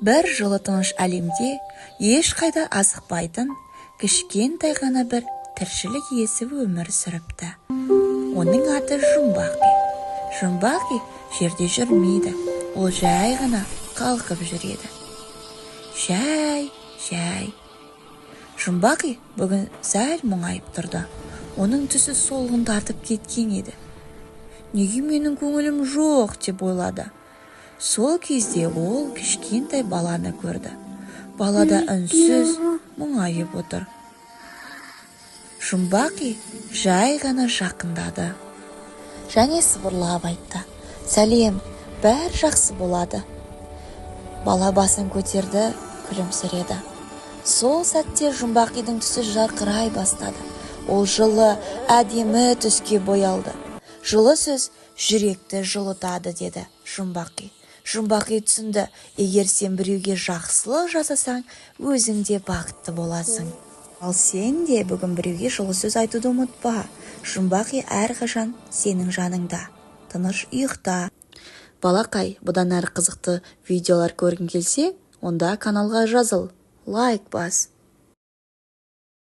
Бір жылы тыныш әлемде ешқайда асықпайтын кішкентай ғана бір тіршілік иесі өмір сүріпті. Оның аты Жұмбақи. Жұмбақи жерде жүрмейді, ол жай ғана қалқып жүреді. Жай, жай. Жұмбақи бүгін сәл мұңайып тұрды. Оның түсі солғын тартып кеткен еді. Неге менің көңілім жоқ деп ойлады. Сол кезде ол кішкентай баланы көрді. Бала да үнсіз мұңайып отыр. Жұмбақи жай ғана жақындады. Және сыбырлап айтты: "Сәлем, бәрі жақсы болады." Бала басын көтерді, күлімсіреді. Сол сәтте Жұмбақидің түсі жарқырай бастады. Ол жылы, әдемі түске боялды. Жылы сөз жүректі жылытады, деді Жұмбақи. Жұмбақи түсінді, егер сен біреуге жақсылық жасасаң, өзің де бақытты боласың. Ал сен де бүгін біреуге жылы сөз айтуды ұмытпа. Жұмбақи әрқашан сенің жаныңда. Тыныш ұйықта. Балақай, бұдан әрі қызықты видеолар көргің келсе, онда каналға жазыл, лайк бас.